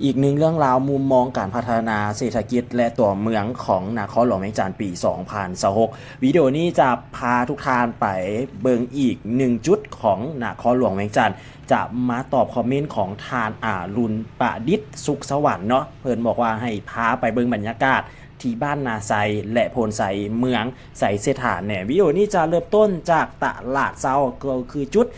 ອີກໜຶ່ງເລື່ອງລາວມຸມມອງການພັດທະນາເສດຖະກິດ ແລະ ຕົວເມືອງຂອງນະຄອນຫຼວງວຽງຈັນປີສອງພັນຊາວຫົກ. ວິດີໂອນີ້ຈະພາທຸກທ່ານໄປເບິ່ງອີກໜຶ່ງຈຸດຂອງນະຄອນຫຼວງວຽງຈັນ. ຈະມາຕອບຄອມເມັນຂອງທ່ານອາລຸນປະດິດ ສຸກສະຫວັນເນາະ, ເພິ່ນບອກວ່າໃຫ້ພາໄປເບິ່ງບັນຍາກາດ ທີ່ບ້ານນາໄຊ ແລະ ໂພນໄຊ ເມືອງໄຊເສດຖາແດ່. ວິດີໂອນີ້ຈະເລີ່ມຕົ້ນຈາກຕະຫຼາດເຊົ້າ ກໍຄືຈຸດ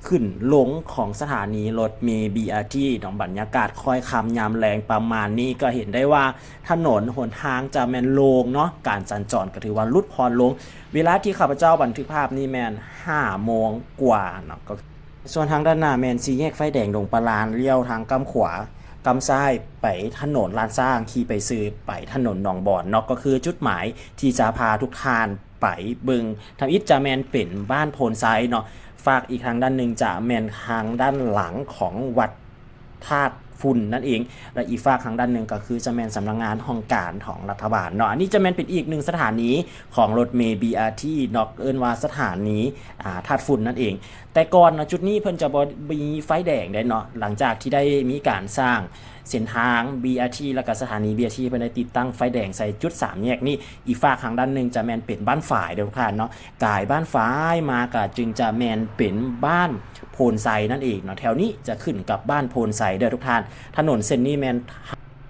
ຂຶ້ນລົງຂອງສະຖານີລົດເມ ບີອາທີ ເນາະ. ບັນຍາກາດຄ້ອຍຄ່ຳຍາມແລງປະມານນີ້ ກໍເຫັນໄດ້ວ່າຖະໜົນຫົນທາງຈະແມ່ນໂລ່ງເນາະ, ການສັນຈອນກໍຖືວ່າຫຼຸດຜ່ອນລົງ. ເວລາທີ່ຂ້າພະເຈົ້າບັນທຶກພາບນີ້ແມ່ນຫ້າໂມງກວ່າເນາະ, ກໍ ສ່ວນທາງດ້ານໜ້າແມ່ນສີ່ແຍກໄຟແດງດົງປາລານ, ລ້ຽວທາງກ້ຳຂວາ, ກ້ຳຊ້າຍໄປຖະໜົນລ້ານຊ້າງ, ຂີ່ໄປຊື່ໄປຖະໜົນໜອງບອນເນາະ, ກໍຄືຈຸດໝາຍທີ່ຈະພາທຸກທ່ານໄປເບິ່ງ. ທຳອິດຈະແມ່ນເປັນບ້ານໂພນໄຊເນາະ, ຟາກອີກທາງດ້ານໜຶ່ງຈະແມ່ນທາງດ້ານຫຼັງຂອງວັດທາດຝຸ່ນນັ້ນເອງ ແລະ ອີກຟາກທາງດ້ານໜຶ່ງກໍຄືຈະແມ່ນສຳນັກງານຫ້ອງການຂອງລັດຖະບານເນາະ. ອັນນີ້ຈະແມ່ນເປັນອີກໜຶ່ງສະຖານີຂອງລົດເມ ບີອາທີ ເນາະ, ເອີ້ນວ່າສະຖານີ ອາ ທາດຝຸ່ນນັ້ນເອງ. ແຕ່ກ່ອນເນາະ ຈຸດນີ້ເພິ່ນຈະບໍ່ມີໄຟແດງເດ້ເນາະ, ຫຼັງຈາກທີ່ໄດ້ມີການສ້າງເສັ້ນທາງ ບີອາທີ ແລ້ວກໍສະຖານີ ບີອາທີ ເພິ່ນໄດ້ຕິດຕັ້ງໄຟແດງໃສ່ຈຸດສາມແຍກນີ້. ອີກຟາກທາງດ້ານໜຶ່ງຈະແມ່ນເປັນບ້ານຝາຍເດີທຸກທ່ານເນາະ, ກາຍບ້ານຝາຍມາກໍຈຶ່ງຈະແມ່ນເປັນບ້ານໂພນໄຊນັ້ນເອງເນາະ. ແຖວນີ້ຈະຂຶ້ນກັບບ້ານໂພນໄຊເດີທຸກທ່ານ. ຖະໜົນເສັ້ນນີ້ແມ່ນ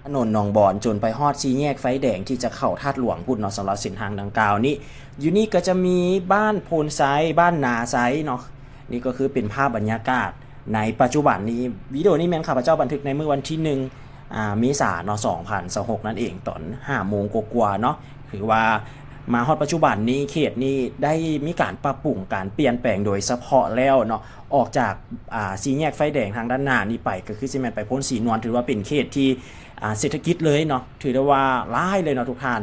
ຖະໜົນໜອງບອນ ຈົນໄປຮອດສີ່ແຍກໄຟແດງທີ່ຈະເຂົ້າທາດຫຼວງພຸ້ນເນາະ, ສຳລັບເສັ້ນທາງດັ່ງກ່າວນີ້. ຢູ່ນີ້ກໍຈະມີບ້ານໂພນໄຊ, ບ້ານນາໄຊເນາະ, ນີ້ກໍຄືເປັນພາບບັນຍາກາດໃນປັດຈຸບັນນີ້. ວິດີໂອນີ້ແມ່ນຂ້າພະເຈົ້າບັນທຶກໃນມື້ວັນທີໜຶ່ງ ອາ ເມສາເນາະ ສອງພັນຊາວຫົກນັ້ນເອງ, ຕອນຫ້າໂມງກວ່າໆເນາະ. ຖືວ່າມາຮອດປັດຈຸບັນນີ້ ເຂດນີ້ໄດ້ມີການປັບປຸງ, ການປ່ຽນແປງໂດຍສະເພາະແລ້ວເນາະ, ອອກຈາກ ອາ ສີ່ແຍກໄຟແດງທາງດ້ານໜ້ານີ້ໄປ ກໍຄືຊິແມ່ນໄປໂພນສີນວນ, ຖືວ່າເປັນເຂດທີ່ ອາ ເສດຖະກິດເລີຍເນາະ, ຖືໄດ້ວ່າຫຼາຍເລີຍເນາະທຸກທ່ານ.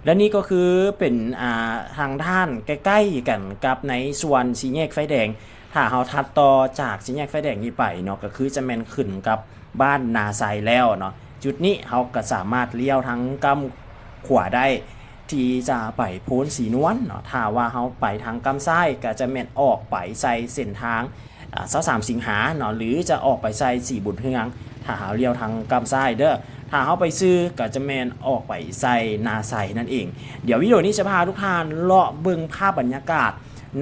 ແລະ ນີ້ກໍຄືເປັນ ອາ ທາງດ້ານໃກ້ໆກັນກັບໃນສ່ວນສີ່ແຍກໄຟແດງ. ຖ້າເຮົາຖັດຕໍ່ຈາກສີ່ແຍກໄຟແດງນີ້ໄປເນາະ, ກໍຄືຈະແມ່ນຂຶ້ນກັບບ້ານນາໄຊແລ້ວເນາະ. ຈຸດນີ້ເຮົາກໍສາມາດລ້ຽວທາງກ້ຳຂວາໄດ້ ທີ່ຈະໄປໂພນສີນວນເນາະ. ຖ້າວ່າເຮົາໄປທາງກ້ຳຊ້າຍ ກໍຈະແມ່ນອອກໄປໃສ່ເສັ້ນທາງ ອາ ຊາວສາມສິງຫາເນາະ, ຫຼື ຈະອອກໄປໃສ່ສີບຸນເຮືອງ ຖ້າເຮົາລ້ຽວທາງກ້ຳຊ້າຍເດີ. ຖ້າເຮົາໄປຊື່ກໍຈະແມ່ນອອກໄປໃສ່ນາໄຊນັ້ນເອງ. ດຽວວິດີໂອນີ້ຈະພາທຸກທ່ານເລາະເບິ່ງພາບບັນຍາກາດ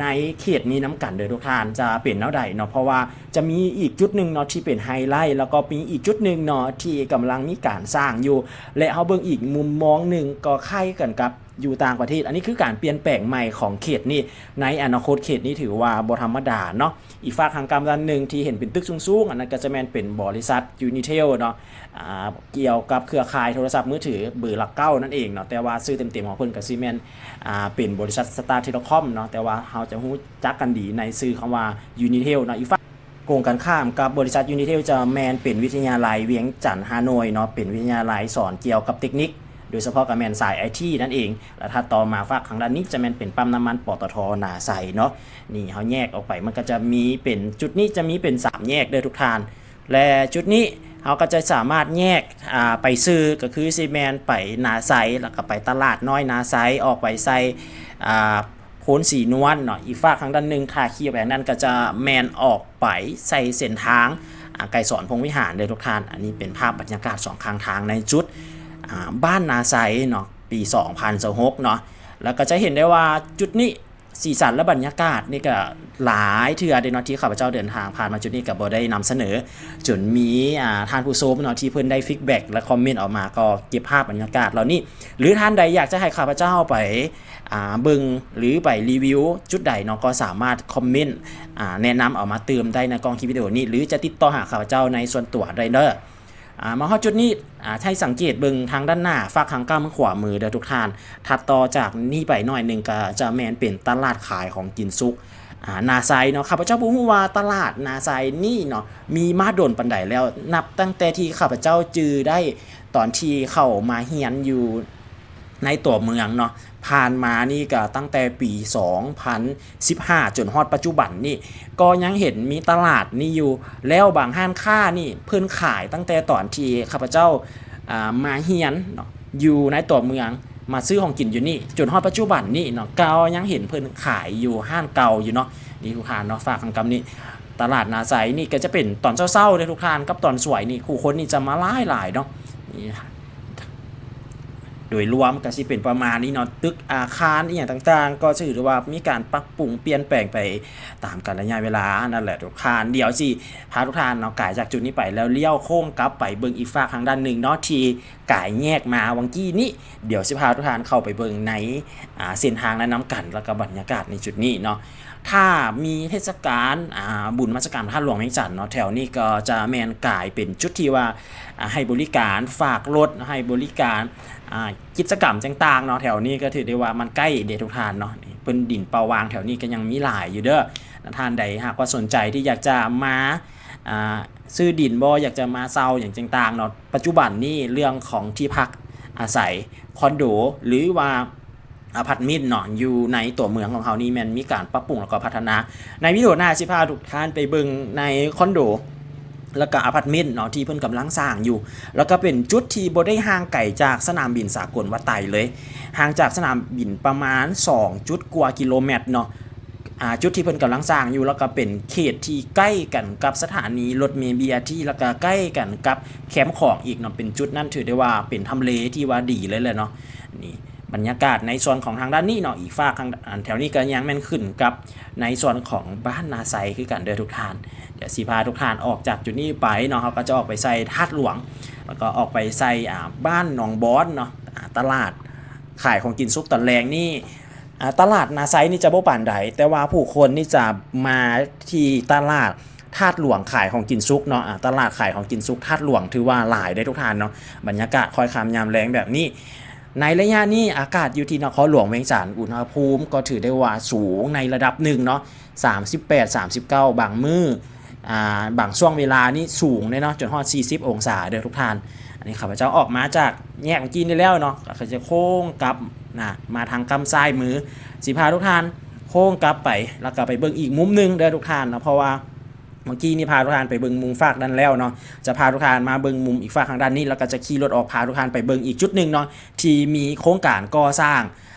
ໃນເຂດນີ້ນຳກັນເດີທຸກທ່ານ ຈະເປັນແນວໃດເນາະ, ເພາະວ່າຈະມີອີກຈຸດໜຶ່ງເນາະທີ່ເປັນໄຮໄລ, ແລ້ວກໍມີອີກຈຸດໜຶ່ງເນາະທີ່ກຳລັງມີການສ້າງຢູ່ ແລະ ເຮົາເບິ່ງອີກມຸມມອງໜຶ່ງກໍຄ້າຍກັນກັບ ຢູ່ຕ່າງປະເທດ. ອັນນີ້ຄືການປ່ຽນແປງໃໝ່ຂອງເຂດນີ້, ໃນອະນາຄົດເຂດນີ້ຖືວ່າບໍ່ທຳມະດາເນາະ. ອີກຟາກທາງກ້ຳດ້ານໜຶ່ງທີ່ເຫັນເປັນຕຶກສູງໆ ອັນນັ້ນກໍຈະແມ່ນເປັນບໍລິສັດ Unitel ເນາະ, ອາ ກ່ຽວກັບເຄືອຂ່າຍໂທລະສັບມືຖືເບີຫຼັກເກົ້ານັ້ນເອງເນາະ, ແຕ່ວ່າຊື່ເຕັມໆຂອງເພິ່ນກໍຊິແມ່ນ ອາ ເປັນບໍລິສັດ Star Telecom ເນາະ, ແຕ່ວ່າເຮົາຈະຮູ້ຈັກກັນດີໃນຊື່ຄຳວ່າ Unitel ເນາະ. ອີກຟາກ ກົງກັນຂ້າມກັບບໍລິສັດ Unitel ຈະແມ່ນເປັນວິທະຍາໄລວຽງຈັນ ຮ່າໂນ້ຍເນາະ, ເປັນວິທະຍາໄລສອນກ່ຽວກັບເຕັກນິກ ໂດຍສະເພາະກໍແມ່ນສາຍ ໄອທີ ນັ້ນເອງ. ແລະ ຖັດຕໍ່ມາຟາກທາງດ້ານນີ້ຈະແມ່ນເປັນປ້ຳນ້ຳມັນ ປຕທ ນາໄຊເນາະ. ນີ້ເຮົາແຍກອອກໄປ ມັນກໍຈະມີເປັນ ຈຸດນີ້ຈະມີເປັນສາມແຍກເດີທຸກທ່ານ. ແລະ ຈຸດນີ້ເຮົາກໍຈະສາມາດແຍກ ອາ ໄປຊື່ ກໍຄືຊິແມ່ນໄປນາໄຊ ແລ້ວກໍໄປຕະຫຼາດນ້ອຍນາໄຊ ອອກໄປໃສ່ ອາ ໂພນສີນວນເນາະ. ອີກຟາກທາງດ້ານໜຶ່ງ ຖ້າຂີ່ໄປທາງນັ້ນກໍຈະແມ່ນອອກໄປໃສ່ເສັ້ນທາງ ອາ ໄກສອນພົມວິຫານເດີທຸກທ່ານ. ອັນນີ້ເປັນພາບບັນຍາກາດສອງຂ້າງທາງໃນຈຸດ ອາ ບ້ານນາໄຊເນາະ ປີສອງພັນຊາວຫົກເນາະ. ແລ້ວກໍຈະເຫັນໄດ້ວ່າຈຸດນີ້ ສີສັນ ແລະ ບັນຍາກາດນີ້ກໍຫຼາຍເທື່ອເດ້ເນາະ ທີ່ຂ້າພະເຈົ້າເດີນທາງຜ່ານມາຈຸດນີ້ກໍບໍ່ໄດ້ນຳສະເໜີ ຈົນມີ ອາ ທ່ານຜູ້ຊົມເນາະ ທີ່ເພິ່ນໄດ້ feedback ແລະ ຄອມເມັນອອກມາ ກໍເກັບພາບບັນຍາກາດເຫຼົ່ານີ້ ຫຼື ທ່ານໃດຢາກຈະໃຫ້ຂ້າພະເຈົ້າໄປ ອາ ເບິ່ງ ຫຼື ໄປຣີວິວຈຸດໃດເນາະ ກໍສາມາດຄອມເມັນ ອາ ແນະນຳເອົາມາຕື່ມໄດ້ໃນກ້ອງຄລິບວິດີໂອນີ້ ຫຼື ຈະຕິດຕໍ່ຫາຂ້າພະເຈົ້າໃນສ່ວນຕົວໄດ້ເດີ. ອາ ມາຮອດຈຸດນີ້ ອາ ໃຫ້ສັງເກດເບິ່ງທາງດ້ານໜ້າ ຟາກທາງກ້ຳຂວາມືເດີທຸກທ່ານ. ຖັດຕໍ່ຈາກນີ້ໄປໜ້ອຍໜຶ່ງ ກໍຈະແມ່ນເປັນຕະຫຼາດຂາຍຂອງກິນສຸກ ອາ ນາໄຊເນາະ. ຂ້າພະເຈົ້າບໍ່ຮູ້ວ່າຕະຫຼາດນາໄຊນີ້ເນາະ ມີມາດົນປານໃດແລ້ວ, ນັບຕັ້ງແຕ່ທີ່ຂ້າພະເຈົ້າຈື່ໄດ້ ຕອນທີ່ເຂົ້າມາຮຽນຢູ່ ໃນຕົວເມືອງເນາະ ຜ່ານມານີ້ກໍຕັ້ງແຕ່ປີສອງພັນສິບຫ້າ ຈົນຮອດປັດຈຸບັນນີ້ ກໍຍັງເຫັນມີຕະຫຼາດນີ້ຢູ່. ແລ້ວບາງຮ້ານຄ້ານີ້ເພິ່ນຂາຍຕັ້ງແຕ່ຕອນທີ່ຂ້າພະເຈົ້າ ອາ ມາຮຽນເນາະ ຢູ່ໃນຕົວເມືອງ ມາຊື້ຂອງກິນຢູ່ນີ້ ຈົນຮອດປັດຈຸບັນນີ້ເນາະ ກໍຍັງເຫັນເພິ່ນຂາຍຢູ່ຮ້ານເກົ່າຢູ່ເນາະ. ນີ້ທຸກທ່ານເນາະ ຝາກຄຳກັບນີ້ ຕະຫຼາດນາໄຊນີ້ກໍຈະເປັນຕອນເຊົ້າໆເດ້ທຸກທ່ານ ກັບຕອນສວຍນີ້ ຜູ້ຄົນນີ້ຈະມາຫຼາຍໆເນາະ. ນີ້ ໂດຍລວມກໍຊິເປັນປະມານນີ້ເນາະ ຕຶກອາຄານອີ່ຫຍັງຕ່າງໆ ກໍຖືໄດ້ວ່າມີການປັບປຸງປ່ຽນແປງໄປຕາມການລະຍະເວລານັ້ນແຫຼະທຸກທ່ານ. ດຽວຊິພາທຸກທ່ານເນາະ ກາຍຈາກຈຸດນີ້ໄປ ແລ້ວລ້ຽວໂຄ້ງກັບໄປເບິ່ງອີກຟາກທາງດ້ານໜຶ່ງເນາະ ທີ່ກາຍແຍກມາຫວ່າງກີ້ນີ້. ດຽວຊິພາທຸກທ່ານເຂົ້າໄປເບິ່ງໃນ ອ່າ ເສັ້ນທາງນັ້ນນຳກັນ ແລ້ວກໍບັນຍາກາດໃນຈຸດນີ້ເນາະ. ຖ້າມີເທດສະການ ອ່າ ບຸນມາສະການພະທາດຫຼວງວຽງຈັນເນາະ ແຖວນີ້ກໍຈະແມ່ນກາຍເປັນຈຸດທີ່ວ່າ ອ່າ ໃຫ້ບໍລິການຝາກລົດ ໃຫ້ບໍລິການ ອ່າ ກິດຈະກຳຕ່າງໆເນາະ. ແຖວນີ້ກໍຖືໄດ້ວ່າມັນໃກ້ເດ້ທຸກທ່ານເນາະ. ນີ້ ເພິ່ນດິນເປົ່າວ່າງແຖວນີ້ກໍຍັງມີຫຼາຍຢູ່ເດີ້. ທ່ານໃດຫາກວ່າສົນໃຈທີ່ຢາກຈະມາ ອ່າ ຊື້ດິນບໍ່ ຢາກຈະມາເຊົ່າຫຍັງຕ່າງໆເນາະ ປັດຈຸບັນນີ້ເລື່ອງຂອງທີ່ພັກອາໄສ ຄອນໂດ ຫຼືວ່າອາພາດເມັນເນາະ ຢູ່ໃນຕົວເມືອງຂອງເຮົານີ້ແມ່ນມີການປັບປຸງ ແລ້ວກໍພັດທະນາ. ໃນວິດີໂອໜ້າຊິພາທຸກທ່ານໄປເບິ່ງໃນຄອນໂດ ແລ້ວກໍອາພາດເມັນເນາະ ທີ່ເພິ່ນກຳລັງສ້າງຢູ່ ແລ້ວກໍເປັນຈຸດທີ່ບໍ່ໄດ້ຫ່າງໄກຈາກສະໜາມບິນສາກົນວັດໄຕເລີຍ ຫ່າງຈາກສະໜາມບິນປະມານສອງຈຸດກວ່າກິໂລແມັດເນາະ. ອ່າ ຈຸດທີ່ເພິ່ນກຳລັງສ້າງຢູ່ ແລ້ວກໍເປັນເຂດທີ່ໃກ້ກັນກັບສະຖານີລົດເມ ບີອາທີ ແລ້ວກໍໃກ້ກັນກັບແຄມຂອງອີກເນາະ. ເປັນຈຸດນັ້ນຖືໄດ້ວ່າເປັນທຳເລທີ່ວ່າດີເລີຍແຫຼະເນາະ. ນີ້ບັນຍາກາດໃນສ່ວນຂອງທາງດ້ານນີ້ເນາະ ອີກຟາກທາງ ອັນແຖວນີ້ກໍຍັງແມ່ນຂຶ້ນກັບໃນສ່ວນຂອງບ້ານນາໄຊຄືກັນເດີ້ທຸກທ່ານ. ດຽວຊິພາທຸກທ່ານອອກຈາກຈຸດນີ້ໄປເນາະ ເຮົາກໍຈະອອກໄປໃສ່ທາດຫຼວງ ແລ້ວກໍອອກໄປໃສ່ ອ່າ ບ້ານໜອງບອນເນາະ. ອ່າ ຕະຫຼາດຂາຍຂອງກິນສຸກຕອນແລງນີ້ ອ່າ ຕະຫຼາດນາໄຊນີ້ຈະບໍ່ປານໃດ ແຕ່ວ່າຜູ້ຄົນນີ້ຈະມາທີ່ຕະຫຼາດທາດຫຼວງຂາຍຂອງກິນສຸກເນາະ. ອ່າ ຕະຫຼາດຂາຍຂອງກິນສຸກທາດຫຼວງຖືວ່າຫຼາຍເດ້ທຸກທ່ານເນາະ. ບັນຍາກາດຄ້ອຍຄ່ຳຍາມແລງແບບນີ້ ໃນໄລຍະນີ້ອາກາດຢູ່ທີ່ນະຄອນຫຼວງວຽງຈັນ ອຸນຫະພູມກໍຖືໄດ້ວ່າສູງໃນລະດັບໜຶ່ງເນາະ ສາມສິບແປດ ສາມສິບເກົ້າ ບາງມື້ ອ່າ ບາງຊ່ວງເວລານີ້ສູງເດ້ເນາະ ຈົນຮອດສີ່ສິບອົງສາເດີ້ທຸກທ່ານ. ອັນນີ້ຂ້າພະເຈົ້າອອກມາຈາກແຍກເມື່ອກີ້ນີ້ແລ້ວເນາະ ກໍຈະໂຄ້ງກັບນະ ມາທາງກ້ຳຊ້າຍມື ຊິພາທຸກທ່ານໂຄ້ງກັບໄປ ແລ້ວກໍໄປເບິ່ງອີກມຸມໜຶ່ງເດີ້ທຸກທ່ານເນາະ. ເພາະວ່າເມື່ອກີ້ນີ້ພາທຸກທ່ານໄປເບິ່ງມຸມຟາກນັ້ນແລ້ວເນາະ ຈະພາທຸກທ່ານມາເບິ່ງມຸມອີກຟາກທາງດ້ານນີ້ ແລ້ວກໍຈະຂີ່ລົດອອກພາທຸກທ່ານໄປເບິ່ງອີກຈຸດໜຶ່ງເນາະ ທີ່ມີໂຄງການກໍ່ສ້າງ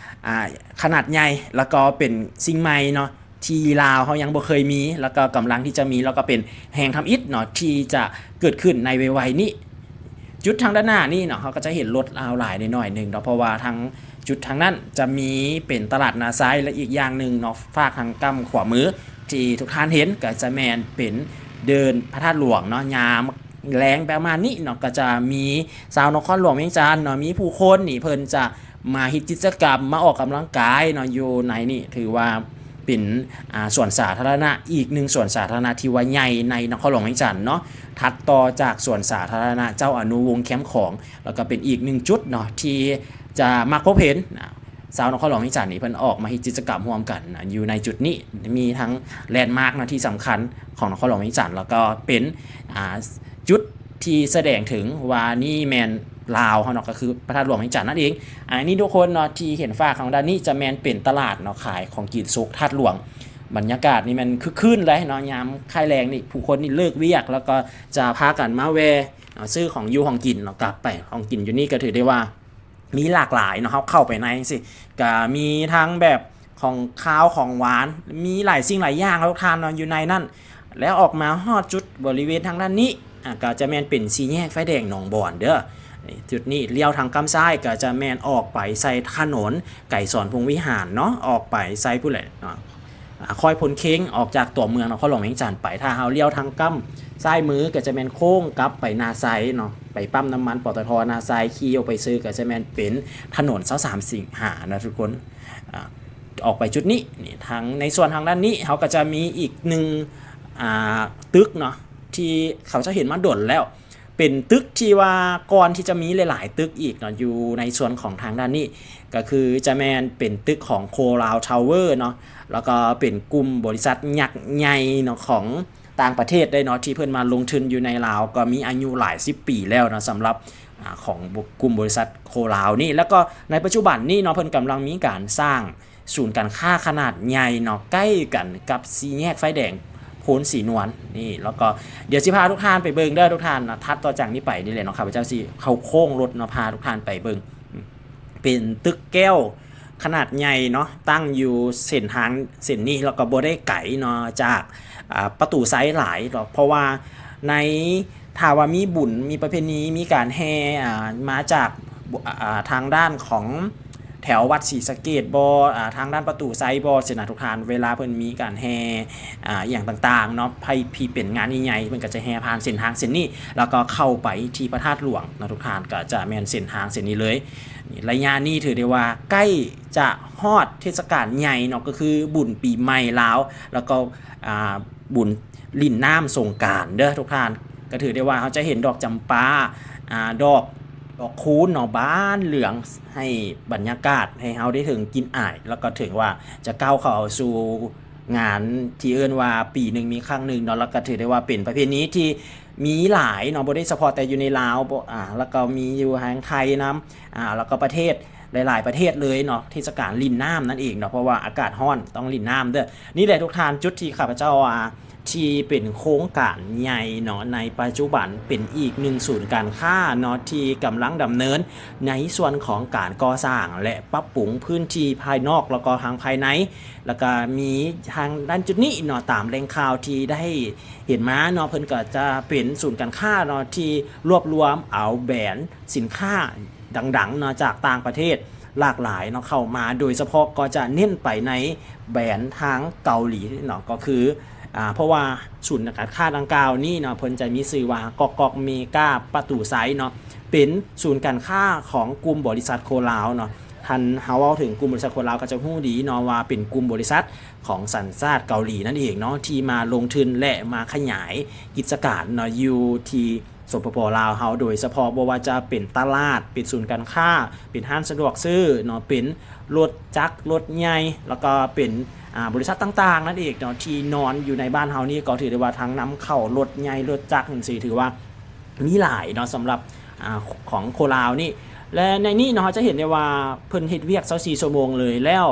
ອ່າ ຂະໜາດໃຫຍ່ ແລ້ວກໍເປັນສິ່ງໃໝ່ເນາະ ທີ່ລາວເຮົາຍັງບໍ່ເຄີຍມີ ແລ້ວກໍກຳລັງທີ່ຈະມີ ແລ້ວກໍເປັນແຫ່ງທຳອິດເນາະ ທີ່ຈະເກີດຂຶ້ນໃນໄວໆນີ້. ຈຸດທາງດ້ານໜ້ານີ້ເນາະ ເຮົາກໍຈະເຫັນລົດລາວຫຼາຍໜ້ອຍໜຶ່ງເນາະ ເພາະວ່າທາງຈຸດທາງນັ້ນຈະມີເປັນຕະຫຼາດນາໄຊ ແລະ ອີກຢ່າງໜຶ່ງເນາະ ຟາກທາງກ້ຳຂວາມືທີ່ທຸກທ່ານເຫັນ ກໍຈະແມ່ນເປັນເດີ່ນພະທາດຫຼວງເນາະ. ຍາມແລງປະມານນີ້ເນາະ ກໍຈະມີຊາວນະຄອນຫຼວງວຽງຈັນເນາະ ມີຜູ້ຄົນນີ້ເພິ່ນຈະ ມາເຮັດກິດຈະກຳ ມາອອກກຳລັງກາຍເນາະ ຢູ່ໃນນີ້ ຖືວ່າເປັນ ອ່າ ສວນສາທາລະນະ ອີກໜຶ່ງສວນສາທາລະນະທີ່ວ່າໃຫຍ່ໃນນະຄອນຫຼວງວຽງຈັນເນາະ ຖັດຕໍ່ຈາກສວນສາທາລະນະເຈົ້າອະນຸວົງແຄມຂອງ ແລ້ວກໍເປັນອີກໜຶ່ງຈຸດເນາະ ທີ່ຈະມັກພົບເຫັນ ອ່າ ຊາວນະຄອນຫຼວງວຽງຈັນນີ້ ເພິ່ນອອກມາເຮັດກິດຈະກຳຮ່ວມກັນນະ ຢູ່ໃນຈຸດນີ້ ມີທັງແລນມາກເນາະ ທີ່ສຳຄັນຂອງນະຄອນຫຼວງວຽງຈັນ ແລ້ວກໍເປັນ ອ່າ ຈຸດທີ່ສະແດງເຖິງວ່ານີ້ແມ່ນລາວເຮົາເນາະ ກໍຄືພະທາດຫຼວງວຽງຈັນນັ້ນເອງ. ອັນນີ້ທຸກຄົນເນາະ ທີ່ເຫັນຟາກທາງດ້ານນີ້ຈະແມ່ນເປັນຕະຫຼາດເນາະ ຂາຍຂອງກິນສຸກທາດຫຼວງ. ບັນຍາກາດນີ້ແມ່ນຄຶກຄື້ນເລີຍເນາະ ຍາມຄ້າຍແລງນີ້ ຜູ້ຄົນນີ້ເລີກວຽກ ແລ້ວກໍຈະພາກັນມາແວ່ ເນາະ ຊື້ຂອງຢູ່ຂອງກິນເນາະ. ກັບໄປຂອງກິນຢູ່ນີ້ກໍຖືໄດ້ວ່າມີຫຼາກຫຼາຍເນາະ ເຮົາເຂົ້າໄປໃນຈັ່ງຊີ້ ກໍມີທັງແບບ ຂອງຄາວຂອງຫວານ ມີຫຼາຍສິ່ງຫຼາຍຢ່າງເນາະ ທຸກທ່ານເນາະ ຢູ່ໃນນັ້ນ. ແລ້ວອອກມາຮອດຈຸດບໍລິເວນທາງດ້ານນີ້ ອ່າ ກໍຈະແມ່ນເປັນສີ່ແຍກໄຟແດງໜອງບອນເດີ້. ຈຸດນີ້ລ້ຽວທາງກ້ຳຊ້າຍ ກໍຈະແມ່ນອອກໄປໃສ່ຖະໜົນໄກສອນພົມວິຫານເນາະ ອອກໄປໃສ່ພຸ້ນແຫຼະເນາະ ອ່າ ຄອຍພົນເຄັງ ອອກຈາກຕົວເມືອງນະຄອນຫຼວງວຽງຈັນໄປ. ຖ້າເຮົາລ້ຽວທາງກ້ຳຊ້າຍມື ກໍຈະແມ່ນໂຄ້ງກັບໄປນາໄຊເນາະ ໄປປ້ຳນ້ຳມັນ ປຕທ ນາໄຊ ຂີ່ອອກໄປຊື່ ກໍຈະແມ່ນເປັນຖະໜົນຊາວສາມສິງຫາເນາະ ທຸກຄົນ. ອ່າ ອອກໄປຈຸດນີ້ ນີ້ ທາງໃນສ່ວນທາງດ້ານນີ້ ເຮົາກໍຈະມີອີກໜຶ່ງ ອ່າ ຕຶກເນາະ ທີ່ເຂົາເຈົ້າເຮັດມາດົນແລ້ວ ເປັນຕຶກທີ່ວ່າກ່ອນທີ່ຈະມີຫຼາຍໆຕຶກອີກເນາະ ຢູ່ໃນສ່ວນຂອງທາງດ້ານນີ້ ກໍຄືຈະແມ່ນເປັນຕຶກຂອງ Coral Tower ເນາະ ແລ້ວກໍເປັນກຸ່ມບໍລິສັດຍັກໃຫຍ່ເນາະ ຂອງຕ່າງປະເທດເດ້ເນາະ ທີ່ເພິ່ນມາລົງທຶນຢູ່ໃນລາວ ກໍມີອາຍຸຫຼາຍສິບປີແລ້ວເນາະ ສຳລັບ ອ່າ ຂອງ ກຸ່ມບໍລິສັດ Coral ນີ້. ແລ້ວກໍໃນປັດຈຸບັນນີ້ເນາະ ເພິ່ນກຳລັງມີການສ້າງສູນການຄ້າຂະໜາດໃຫຍ່ເນາະ ໃກ້ກັນກັບສີ່ແຍກໄຟແດງໂພນສີນວນນີ້. ແລ້ວກໍດຽວຊິພາທຸກທ່ານໄປເບິ່ງເດີ້ ທຸກທ່ານເນາະ ຖັດຕໍ່ຈາກນີ້ໄປນີ້ແຫຼະເນາະ ຂ້າພະເຈົ້າຊິເຂົ້າໂຄ້ງລົດເນາະ ພາທຸກທ່ານໄປເບິ່ງ ເປັນຕຶກແກ້ວ ຂະໜາດໃຫຍ່ເນາະ ຕັ້ງຢູ່ເສັ້ນທາງເສັ້ນນີ້ ແລ້ວກໍບໍ່ໄດ້ໄກເນາະ ຈາກ ອາ ປະຕູໄຊຫຼາຍດອກ ເພາະວ່າໃນ ຖ້າວ່າມີບຸນ ມີປະເພນີ ມີການແຫ່ ອາ ມາຈາກ ອາ ທາງດ້ານຂອງແຖວວັດສີສະເກດບໍ ອາ ທາງດ້ານປະຕູໄຊບໍ ຊີ້ນະທຸກທ່ານ ເວລາເພິ່ນມີການແຫ່ ອາ ອີ່ຫຍັງຕ່າງໆເນາະ ໃຜທີ່ເປັນງານໃຫຍ່ໆ ເພິ່ນກໍຈະແຫ່ຜ່ານເສັ້ນທາງເສັ້ນນີ້ ແລ້ວກໍເຂົ້າໄປທີ່ພະທາດຫຼວງເນາະທຸກທ່ານ ກໍຈະແມ່ນເສັ້ນທາງເສັ້ນນີ້ເລີຍ. ໄລຍະນີ້ຖືໄດ້ວ່າໃກ້ຈະຮອດເທດສະການໃຫຍ່ເນາະ ກໍຄືບຸນປີໃໝ່ລາວ ແລ້ວກໍ ອາ ບຸນຫຼິ້ນນ້ຳສົງການເດີທຸກທ່ານ ກໍຖືໄດ້ວ່າເຮົາຈະເຫັນດອກຈຳປາ ອາ ດອກ ດອກຄູນເນາະ ບານເຫຼືອງ ໃຫ້ບັນຍາກາດໃຫ້ເຮົາໄດ້ເຖິງກິ່ນອາຍ ແລ້ວກໍເຖິງວ່າຈະກ້າວເຂົ້າສູ່ງານທີ່ເອີ້ນວ່າປີໜຶ່ງມີຄັ້ງໜຶ່ງເນາະ ແລ້ວກໍຖືໄດ້ວ່າເປັນປະເພນີທີ່ ມີຫຼາຍເນາະ ບໍ່ໄດ້ສະເພາະແຕ່ຢູ່ໃນລາວ ບໍ່ ອາ ແລ້ວກໍມີຢູ່ທາງໄທນຳ ອາ ແລ້ວກໍປະເທດ ຫຼາຍໆປະເທດເລີຍເນາະ ເທດສະການຫຼິ້ນນ້ຳນັ້ນເອງເນາະ ເພາະວ່າອາກາດຮ້ອນຕ້ອງຫຼິ້ນນ້ຳເດີ. ນີ້ແຫຼະທຸກທ່ານ ຈຸດທີ່ຂ້າພະເຈົ້າວ່າ ທີ່ເປັນໂຄງການໃຫຍ່ເນາະ ໃນປັດຈຸບັນເປັນອີກໜຶ່ງສູນການຄ້າເນາະ ທີ່ກຳລັງດຳເນີນໃນສ່ວນຂອງການກໍ່ສ້າງ ແລະ ປັບປຸງພື້ນທີ່ພາຍນອກ ແລ້ວກໍທາງພາຍໃນ ແລ້ວກໍມີທາງດ້ານຈຸດນີ້ເນາະ ຕາມແຫຼ່ງຂ່າວທີ່ໄດ້ ເຫັນມາເນາະ ເພິ່ນກໍຈະເປັນສູນການຄ້າເນາະ ທີ່ລວບລວມເອົາແບຣນສິນຄ້າດັງໆເນາະ ຈາກຕ່າງປະເທດຫຼາກຫຼາຍເນາະ ເຂົ້າມາ ໂດຍສະເພາະກໍຈະເນັ້ນໄປໃນແບຣນທາງເກົາຫຼີເນາະ ກໍຄື ອາ ເພາະວ່າສູນການຄ້າດັ່ງກ່າວນີ້ເນາະ ເພິ່ນຈະມີຊື່ວ່າ ກອກກອກເມກາປະຕູໄຊເນາະ ເປັນສູນການຄ້າຂອງກຸ່ມບໍລິສັດໂຄລາວເນາະ. ທ່ານ ເຮົາເວົ້າເຖິງກຸ່ມບໍລິສັດໂຄລາວ ກໍຈະຮູ້ດີເນາະ ວ່າເປັນກຸ່ມບໍລິສັດ ຂອງສັນຊາດເກົາຫຼີນັ້ນເອງເນາະ ທີ່ມາລົງທຶນ ແລະ ມາຂະຫຍາຍກິດຈະການເນາະ ຢູ່ທີ່ ສປປ ລາວເຮົາ ໂດຍສະເພາະບໍ່ວ່າຈະເປັນຕະຫຼາດ ເປັນສູນການຄ້າ ເປັນຮ້ານສະດວກຊື້ເນາະ ເປັນລົດຈັກລົດໃຫຍ່ ແລ້ວກໍເປັນ ອາ ບໍລິສັດຕ່າງໆນັ້ນເອງເນາະ ທີ່ນອນຢູ່ໃນບ້ານເຮົານີ້ ກໍຖືໄດ້ວ່າທັງນຳເຂົ້າລົດໃຫຍ່ລົດຈັກຈັ່ງຊີ້ ຖືວ່າ ມີຫຼາຍເນາະ ສຳລັບ ອາ ຂອງໂຄລາວນີ້ ແລະ ໃນນີ້ເນາະ ເຮົາຈະເຫັນໄດ້ວ່າເພິ່ນເຮັດວຽກຊາວສີ່ຊົ່ວໂມງເລີຍ ແລ້ວ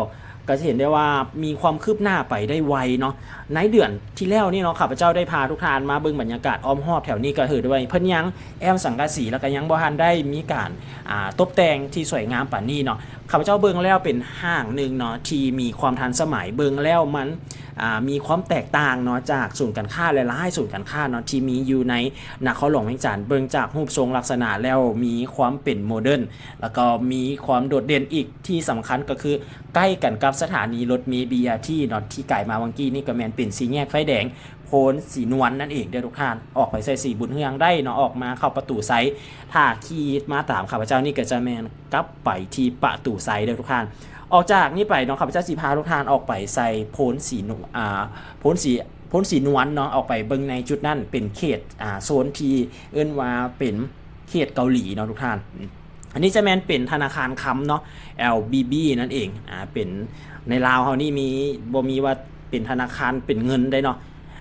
ກໍຈະເຫັນໄດ້ວ່າມີຄວາມຄືບໜ້າໄປໄດ້ໄວເນາະ. ໃນເດືອນທີ່ແລ້ວນີ້ເນາະ ຂ້າພະເຈົ້າໄດ້ພາທຸກທ່ານມາເບິ່ງບັນຍາກາດອ້ອມຮອບແຖວນີ້ ກໍຖືໄດ້ວ່າເພິ່ນຍັງແອ້ມສັງກະສີ ແລ້ວກໍຍັງບໍ່ທັນໄດ້ມີການ ອາ ຕົບແຕ່ງທີ່ສວຍງາມປານນີ້ເນາະ. ຂ້າພະເຈົ້າເບິ່ງແລ້ວເປັນຫ້າງໜຶ່ງເນາະ ທີ່ມີຄວາມທັນສະໄໝ ເບິ່ງແລ້ວມັນ ອາ ມີຄວາມແຕກຕ່າງເນາະ ຈາກສູນການຄ້າຫຼາຍໆສູນການຄ້າເນາະ ທີ່ມີຢູ່ໃນນະຄອນຫຼວງວຽງຈັນ ເບິ່ງຈາກຮູບຊົງລັກສະນະແລ້ວມີຄວາມເປັນໂມເດີນ ແລ້ວກໍມີຄວາມໂດດເດັ່ນອີກ ທີ່ສຳຄັນກໍຄືໃກ້ກັນກັບສະຖານີລົດເມ ບີອາທີ ເນາະ ທີ່ກາຍມາຫວ່າງກີ້ນີ້ກໍແມ່ນເປັນສີ່ແຍກໄຟແດງໂພນສີນວນນັ້ນເອງເດີທຸກທ່ານ. ອອກໄປໃສ່ສີບຸນເຮືອງໄດ້ເນາະ ອອກມາເຂົ້າປະຕູໄຊ ຖ້າຂີ່ມາຕາມຂ້າພະເຈົ້ານີ້ກໍຈະແມ່ນກັບໄປທີ່ປະຕູໄຊເດີທຸກທ່ານ. ອອກຈາກນີ້ໄປເນາະ ຂ້າພະເຈົ້າຊິພາທຸກທ່ານອອກໄປໃສ່ໂພນສີນວ ອາ ໂພນສີ ໂພນສີນວນເນາະ ອອກໄປເບິ່ງໃນຈຸດນັ້ນ ເປັນເຂດ ອາ ໂຊນທີ່ເອີ້ນວ່າເປັນເຂດເກົາຫຼີເນາະທຸກທ່ານ. ອັນນີ້ຈະແມ່ນເປັນທະນາຄານຄຳເນາະ ແອລບີບີ ນັ້ນເອງ ອາ ເປັນ ໃນລາວເຮົານີ້ມີ ບໍ່ມີວ່າເປັນທະນາຄານເປັນເງິນໄດ້ເນາະ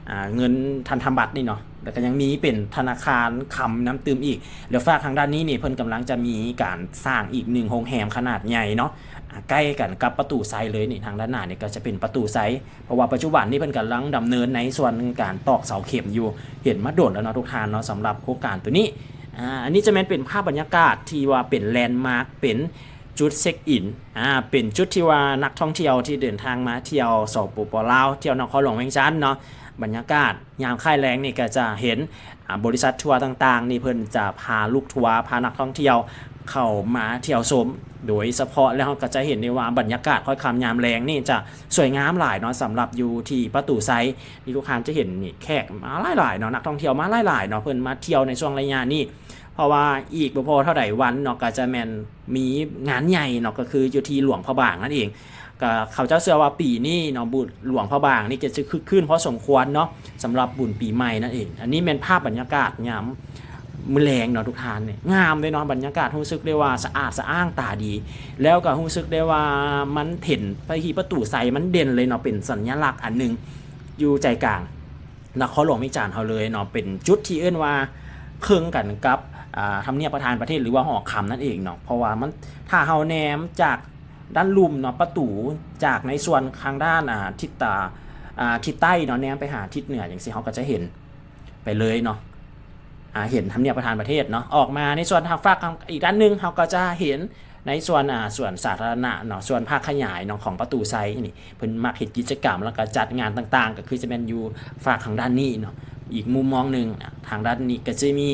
ອາ ເງິນພັນທະບັດນີ້ເນາະ ແລ້ວກໍຍັງມີເປັນທະນາຄານຄຳນຳຕື່ມອີກ. ແລ້ວຟາກທາງດ້ານນີ້ນີ້ ເພິ່ນກຳລັງຈະມີການສ້າງອີກໜຶ່ງໂຮງແຮມຂະໜາດໃຫຍ່ເນາະ ອາ ໃກ້ກັນກັບປະຕູໄຊເລີຍນີ້ ທາງດ້ານໜ້ານີ້ກໍຈະເປັນປະຕູໄຊ ເພາະວ່າປັດຈຸບັນນີ້ເພິ່ນກຳລັງດຳເນີນໃນສ່ວນການຕອກເສົາເຂັມຢູ່ ເຫັນມາດົນແລ້ວເນາະທຸກທ່ານເນາະ ສຳລັບໂຄງການໂຕນີ້. ອາ ອັນນີ້ຈະແມ່ນເປັນພາບບັນຍາກາດທີ່ວ່າເປັນແລນມາກ ເປັນຈຸດເຊັກອິນ ອາ ເປັນຈຸດທີ່ວ່ານັກທ່ອງທ່ຽວທີ່ເດີນທາງມາທ່ຽວ ສປປ ລາວ ທ່ຽວນະຄອນຫຼວງວຽງຈັນເນາະ ບັນຍາກາດຍາມຄ້າຍແລງນີ້ກໍຈະເຫັນ ອາ ບໍລິສັດທົວຕ່າງໆນີ້ ເພິ່ນຈະພາລູກທົວ ພານັກທ່ອງທ່ຽວເຂົ້າມາທ່ຽວຊົມ ໂດຍສະເພາະແລ້ວເຮົາກໍຈະເຫັນໄດ້ວ່າບັນຍາກາດຄ້ອຍຄ່ຳຍາມແລງນີ້ຈະສວຍງາມຫຼາຍເນາະ ສຳລັບຢູ່ທີ່ປະຕູໄຊ. ນີ້ທຸກທ່ານຈະເຫັນນີ້ ແຂກມາຫຼາຍໆເນາະ ນັກທ່ອງທ່ຽວມາຫຼາຍໆເນາະ ເພິ່ນມາທ່ຽວໃນຊ່ວງໄລຍະນີ້ ເພາະວ່າອີກບໍ່ພໍເທົ່າໃດວັນເນາະ ກໍຈະແມ່ນມີງານໃຫຍ່ເນາະ ກໍຄືຢູ່ທີ່ຫຼວງພະບາງນັ້ນເອງ. ກໍເຂົາເຈົ້າເຊື່ອວ່າປີນີ້ເນາະ ບຸນຫຼວງພະບາງນີ້ກໍຈະຄຶກຄື້ນພໍສົມຄວນເນາະ ສຳລັບບຸນປີໃໝ່ນັ້ນເອງ. ອັນນີ້ແມ່ນພາບບັນຍາກາດຍາມມື້ແລງເນາະທຸກທ່ານ ນີ້ງາມເດ້ເນາະ ບັນຍາກາດຮູ້ສຶກໄດ້ວ່າສະອາດສະອ້າງຕາດີ ແລ້ວກໍຮູ້ສຶກໄດ້ວ່າມັນເຫັນໄປທີ່ປະຕູໄຊ ມັນເດັ່ນເລີຍເນາະ ເປັນສັນຍະລັກອັນໜຶ່ງຢູ່ໃຈກາງ ນະຄອນຫຼວງວຽງຈັນເຮົາເລີຍເນາະ ເປັນຈຸດທີ່ເອີ້ນວ່າເຄິ່ງກັນກັບ ອາ ທຳນຽບປະທານປະເທດ ຫຼືວ່າຫໍຄຳນັ້ນເອງເນາະ ເພາະວ່າມັນ ຖ້າເຮົາແນມຈາກດ້ານລຸ່ມເນາະ ປະຕູ ຈາກໃນສ່ວນທາງດ້ານ ອາ ທິດຕາ ອາ ທິດໃຕ້ເນາະ ແນມໄປຫາທິດເໜືອຈັ່ງຊີ້ ເຮົາກໍຈະເຫັນໄປເລີຍເນາະ ອ່າ ເຫັນທຳນຽບປະທານປະເທດເນາະ. ອອກມາໃນສ່ວນທາງຟາກ ອີກດ້ານໜຶ່ງ ເຮົາກໍຈະເຫັນໃນສ່ວນ ອ່າ ສວນສາທາລະນະເນາະ, ສວນພາກຂະຫຍາຍເນາະ ຂອງປະຕູໄຊນີ້ ເພິ່ນມັກເຮັດກິດຈະກຳ ແລ້ວກໍຈັດງານຕ່າງໆ ກໍຄືຈະແມ່ນຢູ່ຟາກທາງດ້ານນີ້ເນາະ. ອີກມຸມມອງໜຶ່ງ ທາງດ້ານນີ້ກໍຈະມີ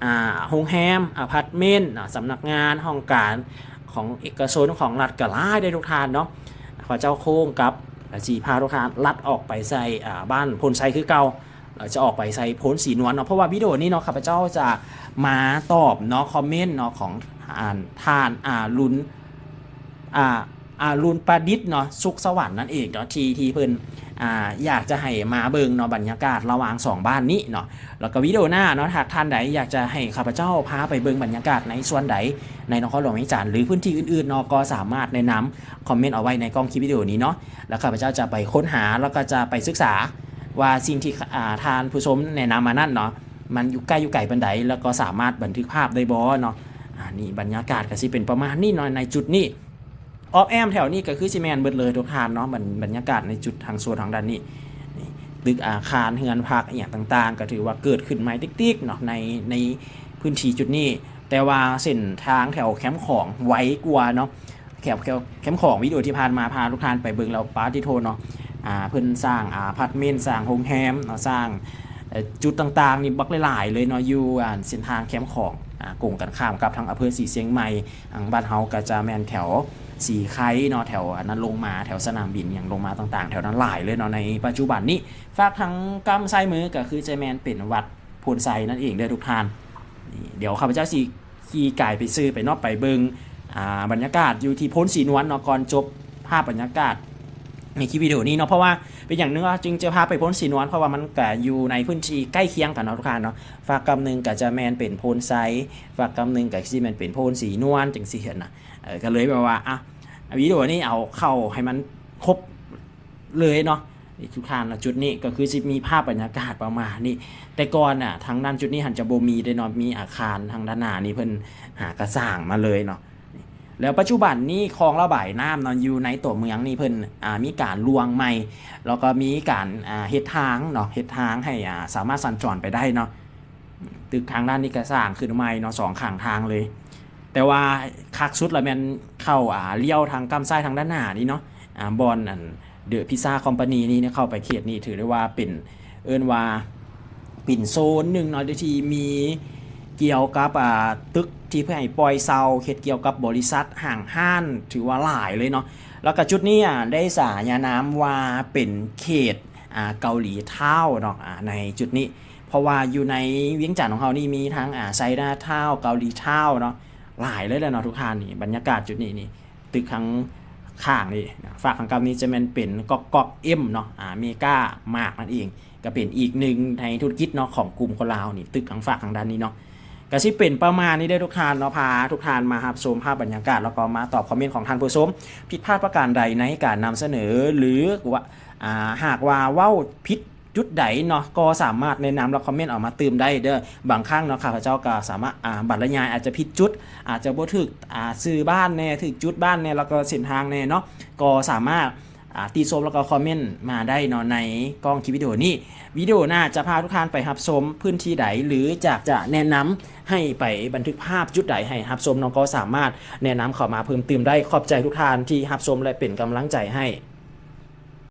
ອ່າ ໂຮງແຮມ, ອາພາດເມັນເນາະ, ສຳນັກງານ, ຫ້ອງການຂອງເອກະຊົນ, ຂອງລັດກໍຫຼາຍເດ້ທຸກທ່ານເນາະ. ເຂົາເຈົ້າໂຄ້ງກັບ ຊິພາທຸກທ່ານລັດອອກໄປໃສ່ ອ່າ ບ້ານໂພນໄຊຄືເກົ່າ ແລ້ວຈະອອກໄປໃສ່ໂພນສີນວນເນາະ. ເພາະວ່າວິດີໂອນີ້ເນາະ ຂ້າພະເຈົ້າຈະມາຕອບເນາະ ຄອມເມັນເນາະ ຂອງ ອ່າ ທ່ານ ອາ ລຸນ ອາ ອາລຸນປະດິດເນາະ ສຸກສະຫວັນນັ້ນເອງເນາະ ທີ່ ທີ່ເພິ່ນ ອ່າ ຢາກຈະໃຫ້ມາເບິ່ງເນາະ ບັນຍາກາດລະຫວ່າງສອງບ້ານນີ້ເນາະ. ແລ້ວກໍວິດີໂອໜ້າເນາະ ຫາກທ່ານໃດຢາກຈະໃຫ້ຂ້າພະເຈົ້າພາໄປເບິ່ງບັນຍາກາດໃນສ່ວນໃດ ໃນນະຄອນຫຼວງວຽງຈັນ ຫຼື ພື້ນທີ່ອື່ນໆເນາະ ກໍສາມາດແນະນຳຄອມເມັນເອົາໄວ້ໃນກ້ອງຄລິບວິດີໂອນີ້ເນາະ. ແລ້ວຂ້າພະເຈົ້າຈະໄປຄົ້ນຫາ ແລ້ວກໍຈະໄປສຶກສາວ່າສິ່ງທີ່ ອ່າ ທ່ານຜູ້ຊົມແນະນຳມານັ້ນເນາະ ມັນຢູ່ໃກ້ຢູ່ໄກປານໃດ ແລ້ວກໍສາມາດບັນທຶກພາບໄດ້ບໍ່ເນາະ. ອາ ນີ້ບັນຍາກາດກໍຊິເປັນປະມານນີ້ເນາະ ໃນຈຸດນີ້. ອອບແອ້ມແຖວນີ້ກໍຄືຊິແມ່ນເບິດເລີຍທຸກທ່ານເນາະ. ບັນ ບັນຍາກາດໃນຈຸດທາງໂຊນທາງດ້ານນີ້ ນີ້ ຕຶກອາຄານເຮືອນພັກອີ່ຫຍັງຕ່າງໆ ກໍຖືວ່າເກີດຂຶ້ນໃໝ່ຕິກໆເນາະ ໃນ ໃນພື້ນທີ່ຈຸດນີ້. ແຕ່ວ່າເສັ້ນທາງແຖວແຄມຂອງໄວກວ່າເນາະ. ແຄມ ແຄມ ແຄມຂອງ ວິດີໂອທີ່ຜ່ານມາພາທຸກທ່ານໄປເບິ່ງແລ້ວ ປາດຕິໂທເນາະ ອ່າ ເພິ່ນສ້າງອາພາດເມັນ ສ້າງໂຮງແຮມເນາະ ສ້າງ ເອີ ຈຸດຕ່າງໆນີ້ບັກຫຼາຍໆເລີຍເນາະ ຢູ່ ອ່າ ເສັ້ນທາງແຄມຂອງ ອ່າ ກົງກັນຂ້າມກັບທາງອຳເພີສີຊຽງໃໝ່. ທາງບ້ານເຮົາກໍຈະແມ່ນແຖວສີໄຄເນາະ ແຖວອັນນັ້ນລົງມາ ແຖວສະໜາມບິນຫຍັງລົງມາຕ່າງໆ ແຖວນັ້ນຫຼາຍເລີຍເນາະໃນປັດຈຸບັນນີ້. ຟາກທາງກ້ຳຊ້າຍມືກໍຄືຈະແມ່ນເປັນວັດໂພນໄຊນັ້ນເອງເດີທຸກທ່ານ. ນີ້ ດຽວຂ້າພະເຈົ້າຊິຂີ່ກາຍໄປຊື່ໄປເນາະ ໄປເບິ່ງ ອ່າ ບັນຍາກາດຢູ່ທີ່ໂພນສີນວນເນາະ ກ່ອນຈົບພາບບັນຍາກາດໃນຄລິບວິດີໂອນີ້ເນາະ. ເພາະວ່າເປັນຫຍັງໜຶ່ງເຮົາຈຶ່ງຈະພາໄປໂພນສີນວນ ເພາະວ່າມັນກະຢູ່ໃນພື້ນທີ່ໃກ້ຄຽງກັນເນາະທຸກທ່ານເນາະ. ຟາກກ້ຳໜຶ່ງກະຈະແມ່ນເປັນໂພນໄຊ ຟາກກ້ຳໜຶ່ງກະຊິແມ່ນເປັນໂພນສີນວນ ຈັ່ງຊີ້ຫັ້ນນະ. ເອີ ກະເລີຍແບບວ່າ ອ່ະ ວິດີໂອນີ້ເອົາເຂົ້າໃຫ້ມັນຄົບເລີຍເນາະ. ນີ້ທຸກທ່ານເນາະ ຈຸດນີ້ກໍຄືຊິມີພາບບັນຍາກາດປະມານນີ້. ແຕ່ກ່ອນນະ ທາງດ້ານຈຸດນີ້ຫັ້ນຈະບໍ່ມີເດ້ເນາະ ມີອາຄານທາງດ້ານໜ້ານີ້ເພິ່ນຫາກະສ້າງມາເລີຍເນາະ. ແລ້ວປັດຈຸບັນນີ້ຄອງລະບາຍນ້ຳເນາະ ຢູ່ໃນຕົວເມືອງນີ້ເພິ່ນ ອ່າ ມີການລວງໃໝ່ ແລ້ວກໍມີການ ອ່າ ເຮັດທາງເນາະ ເຮັດທາງໃຫ້ ອ່າ ສາມາດສັນຈອນໄປໄດ້ເນາະ. ຕຶກທາງດ້ານນີ້ກໍສ້າງຂຶ້ນໃໝ່ເນາະ ສອງຂ້າງທາງເລີຍ. ແຕ່ວ່າຄັກສຸດລະແມ່ນເຂົ້າ ອ່າ ລ້ຽວທາງກ້ຳຊ້າຍທາງດ້ານໜ້ານີ້ເນາະ ອ່າ ບ່ອນອັນ The Pizza Company ນີ້ ເຂົ້າໄປເຂດນີ້ຖືໄດ້ວ່າເປັນ ເອີ້ນວ່າເປັນໂຊນໜຶ່ງເນາະ ທີ່ມີກ່ຽວກັບ ອ່າ ຕຶກທີ່ເພື່ອໃຫ້ປ່ອຍເຊົ່າ ເຮັດກ່ຽວກັບບໍລິສັດຫ້າງຮ້ານ ຖືວ່າຫຼາຍເລີຍເນາະ. ແລ້ວກໍຈຸດນີ້ ອ່າ ໄດ້ສາຍານາມວ່າເປັນເຂດ ອ່າ ເກົາຫຼີທາວເນາະ ອ່າ ໃນຈຸດນີ້ ເພາະວ່າຢູ່ໃນວຽງຈັນຂອງເຮົານີ້ມີທັງ ອ່າ ໄຊນາທາວ ເກົາຫຼີທາວເນາະ ຫຼາຍເລີຍແຫຼະເນາະທຸກທ່ານ. ນີ້ບັນຍາກາດຈຸດນີ້ນີ້ ຕຶກທາງຂ້າງນີ້ ຟາກທາງກ້ຳນີ້ຈະແມ່ນເປັນກອກກອກເອັມເນາະ ອາ ເມກາມາກນັ້ນເອງ ກໍເປັນອີກໜຶ່ງໃນທຸລະກິດເນາະຂອງກຸ່ມຄົນລາວນີ້ ຕຶກທາງຟາກທາງດ້ານນີ້ເນາະ. ກໍຊິເປັນປະມານນີ້ເດີທຸກທ່ານເນາະ ພາທຸກທ່ານມາຮັບຊົມພາບບັນຍາກາດ ແລ້ວກໍມາຕອບຄອມເມັນຂອງທ່ານຜູ້ຊົມ. ຜິດພາດປະການໃດໃນການນຳສະເໜີ ຫຼືວ່າ ອາ ຫາກວ່າເວົ້າຜິດ ຈຸດໃດເນາະ ກໍສາມາດແນະນຳ ແລະ ຄອມເມັນເອົາມາຕື່ມໄດ້ເດີ. ບາງຄັ້ງເນາະ ຂ້າພະເຈົ້າກໍສາມາດ ອາ ບັນລະຍາຍອາດຈະຜິດຈຸດ ອາດຈະບໍ່ຖືກ ອາ ຊື່ບ້ານແດ່ ຖືກຈຸດບ້ານແດ່ ແລ້ວກໍເສັ້ນທາງແດ່ເນາະ ກໍສາມາດ ອາ ຕິຊົມ ແລ້ວກໍຄອມເມັນມາໄດ້ເນາະ ໃນກ້ອງຄລິບວິດີໂອນີ້. ວິດີໂອໜ້າຈະພາທຸກທ່ານໄປຮັບຊົມພື້ນທີ່ໃດ ຫຼື ຈາກຈະແນະນຳໃຫ້ໄປບັນທຶກພາບຈຸດໃດໃຫ້ຮັບຊົມເນາະ ກໍສາມາດແນະນຳເຂົ້າມາເພີ່ມຕື່ມໄດ້. ຂອບໃຈທຸກທ່ານທີ່ຮັບຊົມ ແລະ ເປັນກຳລັງໃຈໃຫ້.